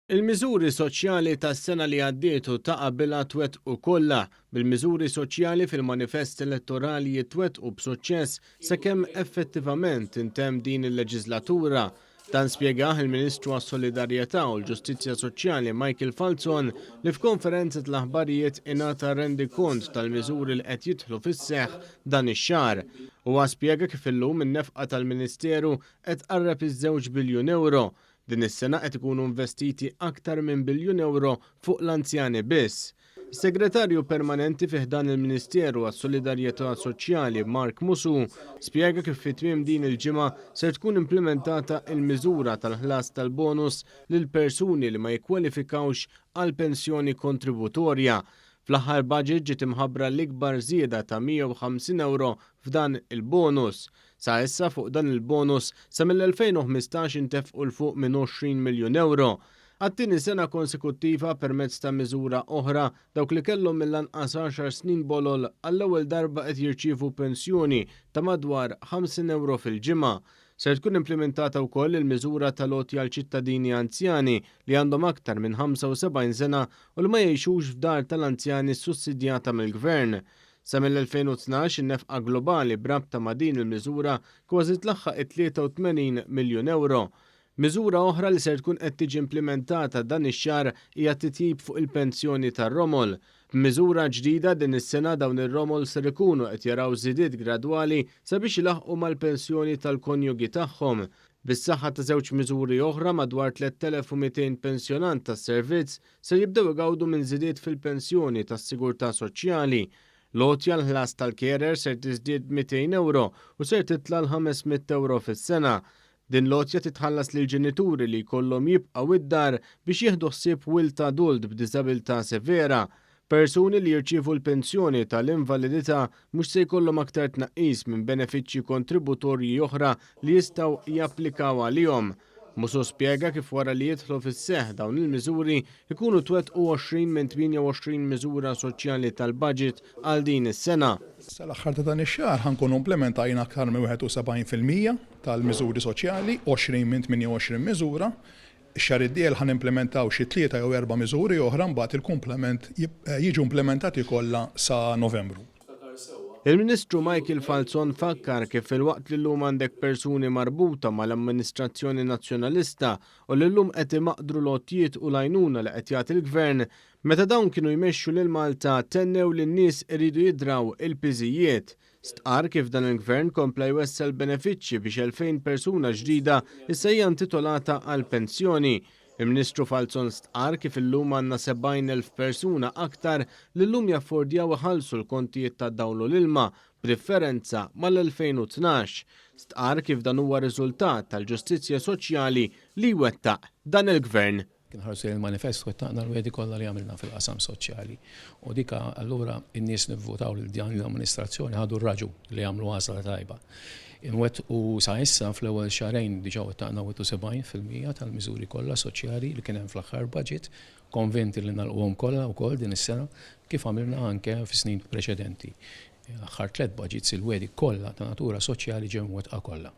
Il-miżuri soċjali tas-sena li għaddiet u ta' qabilha twettqu kollha, bil-miżuri soċjali fil-manifest elettorali jitwettqu b'suċċess sakemm effettivament tintemm din il-leġiżlatura. Dan spjegah il-Ministru għas-Solidarjetà u l-Ġustizzja Soċjali Michael Falzon li f'konferenza tal-aħbarijiet ingħata rendikont tal-miżuri li qed jidħlu fis-seħħ dan ix-xahar. Huwa spjega kif illum in-nefqa tal-Ministeru qed tqarreb iż-żewġ biljun ewro. Din is-sena qed ikunu investiti aktar minn biljun ewro fuq l-anzjani biss. Is-Segretarju Permanenti fi ħdan il-Ministeru għas-Solidarjetà Soċjali Mark Musù spjega kif fi tmiem din il-ġimgħa ser tkun implimentata il-miżura tal-ħlas tal-bonus lil persuni li ma jikkwalifikawx għal pensjoni kontributorja. Fl-aħħar budget ġiet imħabbra l-ikbar żieda ta' 150 ewro f'dan il-bonus. Sa issa fuq dan il-bonus sa mill-2015 intefqu 'l fuq minn 20 miljun ewro. Għat-tieni sena konsekuttiva permezz ta' miżura oħra, dawk li kellhom mill-anqas għaxar snin bolol għall-ewwel darba qed jirċievu pensjoni ta' madwar 50 ewro fil-ġimgħa. Ser tkun implimentata wkoll il-miżura tal-għotja għal ċittadini anzjani li għandhom aktar minn 75 sena u li ma jgħixux f'dar tal-anzjani ssussidjata mill-Gvern. Sa mill-2012 in-nefqa globali b'rabta ma' din il-miżura kważi tlaħħaq it-83 miljun ewro. Miżura oħra li ser tkun qed tiġi implimentata dan ix-xahar hija t-titjib fuq il-pensjoni tar-romol. B'miżura ġdida din is-sena dawn ir-romol ser ikunu qed jaraw żidiet gradwali sabiex ilaħħqu mal-pensjoni tal-konjugi tagħhom. Bis-saħħa ta' żewġ miżuri oħra madwar 3,200 pensjonant tas-servizz ser jibdew igawdu minn żidiet fil-pensjoni tas-sigurtà soċjali. L-għotja għall-ħlas tal-carer ser tiżdied b'200 ewro u ser titla' għal 500 ewro fis-sena. Din l-għotja titħallas lill-ġenituri li jkollhom jibqgħu id-dar biex jieħdu ħsieb wild adult b'diżabilità severa. Persuni li jirċievu l-pensjoni tal-invalidità mhux se jkollhom aktar tnaqqis minn benefiċċji kontributorji oħra li jistgħu japplikaw għalihom. Musso spjega kif wara li jidħlu fis-seħħ dawn il-miżuri jkunu twettqu 20 minn 28 miżura soċjali tal-budget għal din is-sena. Sal-aħħar ta' dan ix-xahar ħa nkunu implimentajna aktar minn 71% tal-miżuri soċjali, 20 minn 28 miżura. Ix-xahar id-dieħel ħa nimplimentaw xi tlieta jew erba' miżuri oħra mbagħad il-kumplament jiġu implimentati kollha sa Novembru. Il-Ministru Michael Falzon fakkar kif filwaqt li llum għandek persuni marbuta mal-amministrazzjoni Nazzjonalista u li llum qed imaqdru l-għotjiet u l-għajnuna li qed jagħti l-Gvern, meta dawn kienu jmexxu lil Malta tennew li n-nies iridu jidraw il-piżijiet. Stqarr kif dan il-Gvern kompla jwessa' l-benefiċċji biex 2,000 persuna ġdida issa hija intitolata għall-pensjoni. Il-Ministru Falzon stqarr kif illum għandna 70,000 persuna aktar li llum jaffordjaw iħallsu l-kontijiet tad-dawl u l-ilma, b'differenza mal-2012. Stqarr kif dan huwa riżultat tal-ġustizzja soċjali li jwettaq dan il-Gvern. Kien ħarsu lejn il-manifest wettaqna l-wegħdi kollha li għamilna fil-qasam soċjali. U dik allura n-nies li vvutaw lil din l-amministrazzjoni ħadu r-raġun li għamlu għażla tajba. Inwettqu sa issa fl-ewwel xahrejn diġà wettaqna 71% tal-miżuri kollha soċjali li kien hemm fl-aħħar budget, konvinti li nagħlquhom kollha wkoll din is-sena kif għamilna anke fis-snin preċedenti. L-aħħar tlett budgets il-wegħdi kollha ta' natura soċjali ġew imwettqa kollha.